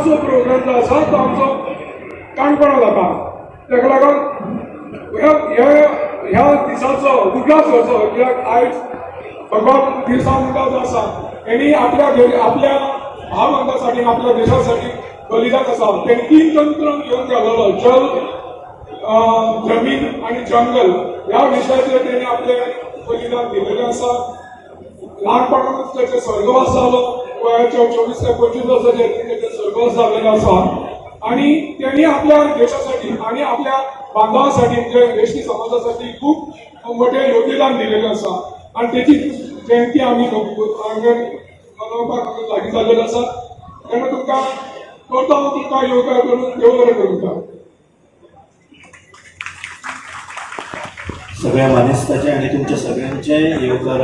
आजचो प्रोग्राम जो आसा तो आमचो काणकोणा जाता. ताका लागून ह्या ह्या ह्या दिसाचो उगडास करचो, कित्याक आयज भगवान बिरसा मुंडा जो आसा हेणी आपल्या घरी आपल्या भावबंदासाठी, आपल्या देशासाठी बलिदान आसा. तेणी तीन तंत्र घेवन गेलेलो, जल, जमीन आणि जंगल. ह्या विशयाचेर तेणी आपले बलिदान दिलेलें आसा. ल्हानपणानूच तेचे स्वर्गवास जालो. वयाच्या 24 ते 25 वर्साचेर तेचे स्वर्गवास जाल्लेलो आसा आणि त्यांनी आपल्या देशासाठी आणि आपल्या बांधवासाठी, म्हणजे एसटी समाजासाठी खूप मोठे योगदान दिलेलें आसा आणि तेची जयंती आमी मनोवपाक लागीं जाल्लेलो आसा. तेन्ना तुमकां करता हांव तुमकां येवकार करून देव बरें करूं तुमकां. सगळ्या मानेस्ताचे आणि तुमच्या सगळ्यांचे येवकार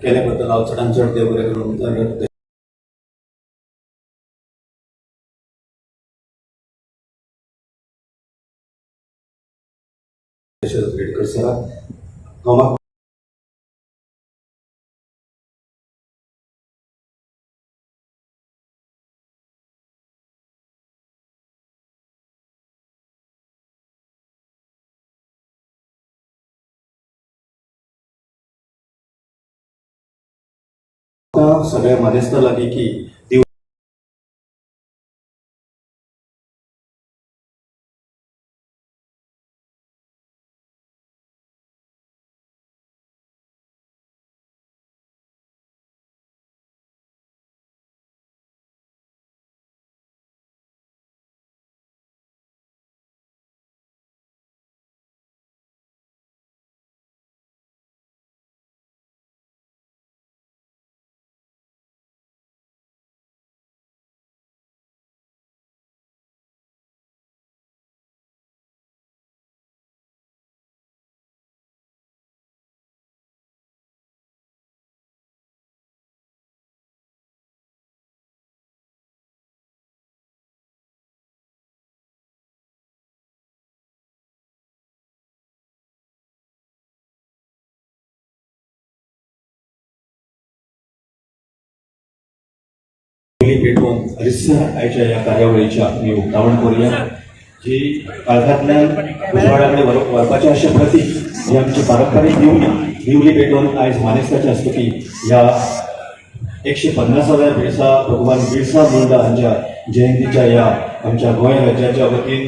केल्याबद्दल हांव चडान चड देव बरें करूं म्हणटा. दशरथ रेडकर सराक गोमा सगळ्या मानेस्ता लागीं की दिवली पेटोवन हरिसर आयच्या ह्या कार्यावळीचें आमी उक्तावण करुया, जी काळखांतल्यान उजवाडा कडेन व्हरपाचें अशें प्रतीक ही आमची पारंपारीक दिवली. दिवली पेटोवन आयज मानेस्ताच्या हस्तुकी ह्या 150व्या बिरसा भगवान बिरसा मुंडा हांच्या जयंतीच्या ह्या आमच्या गोंय राज्याच्या वतीन,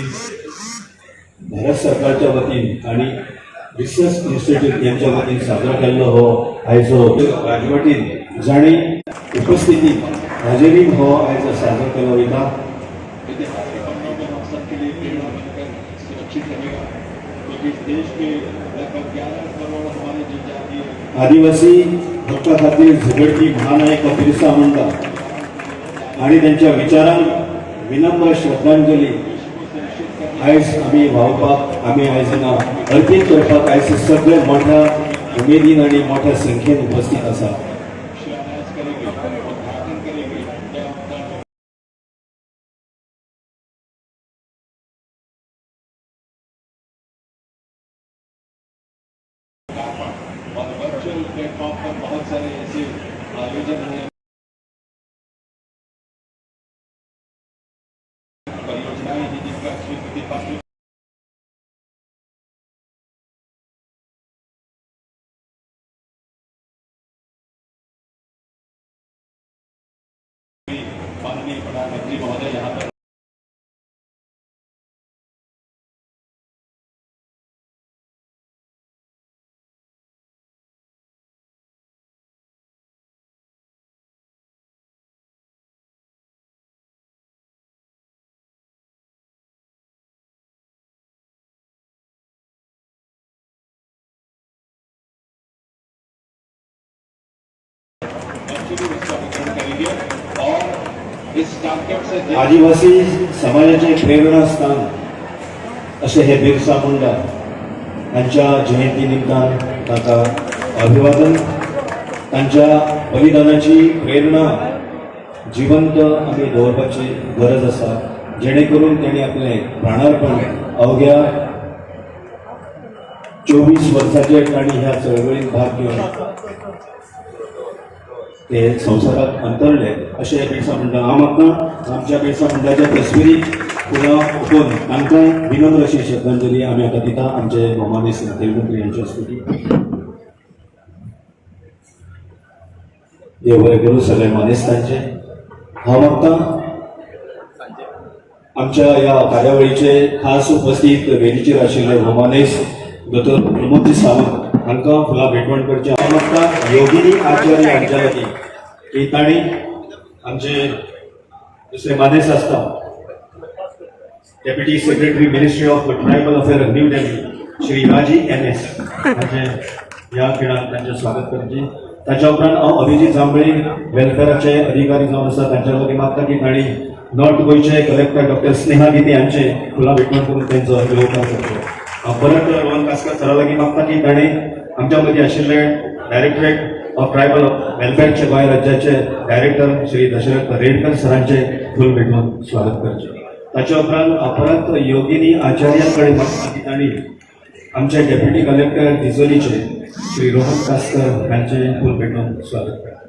भारत सरकारच्या वतीन आणि रिसर्च इन्स्टिट्यूट यांच्या वतीन साजरो केल्लो हो आयचो राजवटीन जांणी उपस्थिती हाजेरीन हो आयज साजरो केलो वयता. इतिहास के पन्नों में हम सबके लिए प्रेरणा बनकर सुरक्षित रहेगा, क्योंकि इस देश के लगभग 11 करोड़ हमारे जनजातीय आदिवासी हक्का खातीर झगडपी महानायक बिरसा मुंडा आणि त्यांच्या विचारांक विनम्र श्रद्धांजली आयज आमी व्हांवपाक, आमी आयज हांगा अर्पीत करपाक आयज सगळे मोठ्या उमेदीन आणि मोठ्या संख्येन उपस्थित आसा. शिलान्यास करेंगे, उद्घाटन करेंगे या उद्घाटन और वर्चुअल प्लेटफॉर्म पर बहुत सारे ऐसे आयोजन हैं, परियोजनाएं हैं जिनका स्वीकृति पत्र माननीय प्रधानमंत्री महोदय यहाँ पर वर्चुअली उसका वितरण करेंगे और इस कार्यक्रम से देश आदिवासी समाजाचे प्रेरणास्थान असे हे बिरसा मुंडा हांच्या जयंती निमतान ताका अभिवादन. तांच्या बलिदानाची प्रेरणा जिवंत आमी दवरपाची गरज आसा, जेणे करून तांणी आपलें प्राणार्पण अवघ्या 24 वर्साचेर तांणी ह्या चळवळीत भाग घेवन ते संवसारात अंतरले अशें बिरसा मुंडा. हांव म्हाका आमच्या बिरसा मुंडाच्या तस्विरीक फुलां ओंपून तांकां विनम्र अशी श्रद्धांजली आमी आतां दिता आमचे भोवमानेस्त मुखेलमंत्री यांच्या हस्तुकी. देव बरें करूं सगळ्या मानेस्तांचे. हांव मागता आमच्या ह्या कार्यावळीचे खास उपस्थित वेदीचेर आशिल्ले भोवमानेस्त दोतोर प्रमोद सावंत हांकां फुलां भेटवण करची. हांव मागता योगिनी आचार्य हांच्या वतीन की तांणी आमचे दुसरे मानेस्त आसता Deputy Secretary, Ministry of Tribal Affair, New Delhi, Shri Raji NS हांचे ह्या खिणाक तांचें स्वागत करचें. ताच्या उपरांत हांव अभिजीत जांभळे, वेलफेअराचे अधिकारी जावन आसा, तांच्या वतीन मागता की तांणी नॉर्थ गोंयचे कलेक्टर डॉक्टर स्नेहा गीते हांचे फुलां भेटवण करून तांचो येवकार करचो. हांव परत रोहन कासकर सरा लागीं मागता की तांणी आमच्या मदीं आशिल्ले डायरेक्टरेट ऑफ ट्रायबल वेलफेअरचे गोंय राज्याचे डायरेक्टर श्री दशरथ रेडकर सरांचे फूल भेटवून स्वागत करचें. ताच्या उपरांत परत योगिनी आचार्या कडेन मागता की तांणी आमचे डेप्युटी कलेक्टर दिचोलीचे श्री रोहन कासकर हांचे फूल भेटवून स्वागत करता.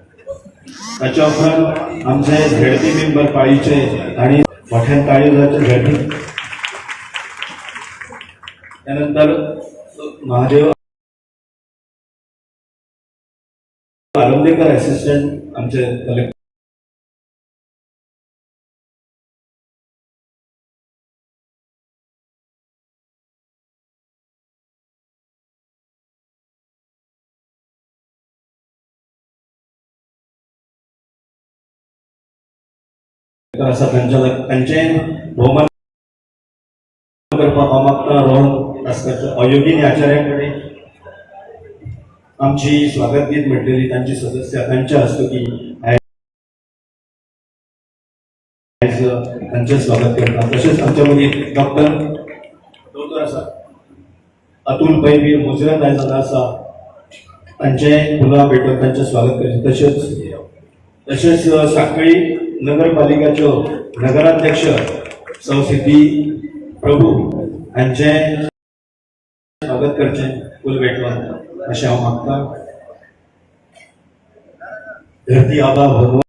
ताच्या उपरांत आमचे झेडपी मेंबर पाळीचे आणि मोठ्यान टाळयो जावचे झेडपी. त्यानंतर महादेव आलंदेकर, असिस्टंट आमचे कलेक्टर. आसा तांच्या तांचे भोवमान करपाक हांव मागता रोहन कासकर, अयोगिनी आचार्या कडेन आमची स्वागत गीत म्हटलेली तांची सदस्य तांच्या हस्तुकी आयज तांचें स्वागत करता. तशेंच आमच्या मदीं डॉक्टर दोतोर आसा अतुल पै बी मुजरत आयज हांगा आसा, तांचे फुलां भेटोवन तांचें स्वागत करचें. तशेंच तशेंच साखळी नगरपालिकाच्यो नगराध्यक्ष सौ सिद्धी प्रभू हांचें स्वागत करचें फूल भेटवून अशें हांव मागता. धरती आबा भगवान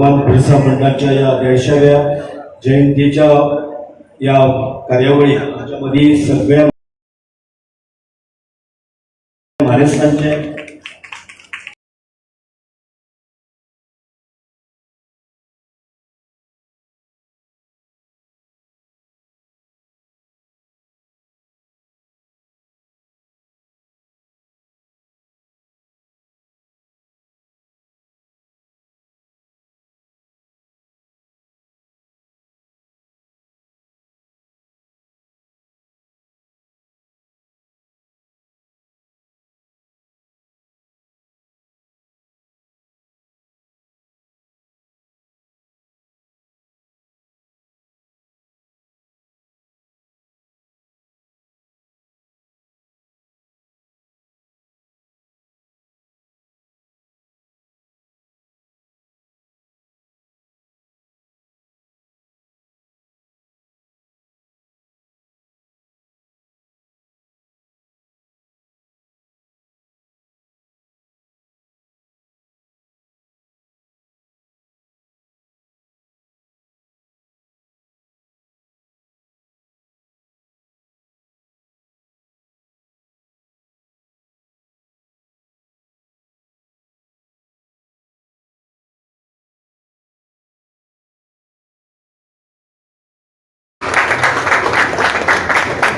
बिरसा मुंडाच्या या 150व्या जयंतीच्या या कार्यावळीत आमच्या मदीं सगळ्या मानेस्तांचे